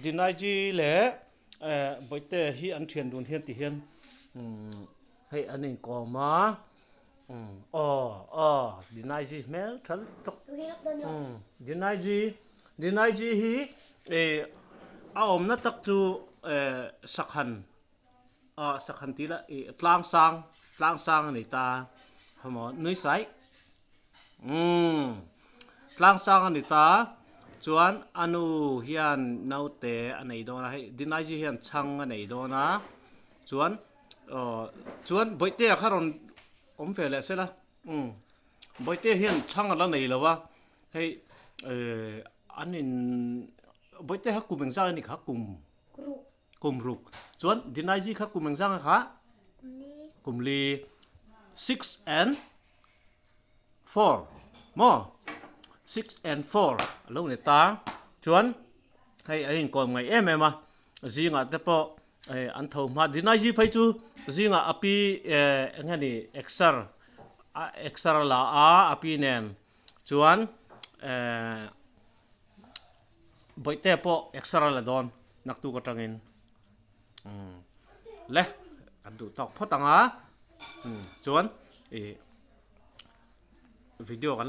Dinaiji leh eh Bawihte hi an thian dun hian ti hian umm hei an inkawm a umm aw aw Dinaiji hmel tha lutuk umm Dinaiji Dinaiji hi ih a awmna tak chu eh sakhan ah sakhan tih lah ih tlang sang tlang sang a ni ta khawmaw nui saih umm tlang sang a ni ta chuan a nu hian naute a nei dawn a hei Dinaiji hian chhang a nei dawn a chuan aw chuan bawihtea kha rawn awm ve leh sela umm bawihtea hian chhang a la nei lo a hei ehh an in bawihtea kha kum engzah a ni kha kum. Kum ruk. Chuan Dinaiji kha kum engzang a kha? Kum li. 6 and 4. Maw? 6 and 4 a lo ni ta. Chuan hei a inkawm ngaih em em a. Zingah te pawh eh an tho hma. Dinaiji phei chu zingah a pi eh eng nge ni exer a exer a la a a pi nen chuan eh Bawihte pawh exer a la dawn naktuk atangin umm le kan duh tawk phawt ang a umm chuan ih video kan la.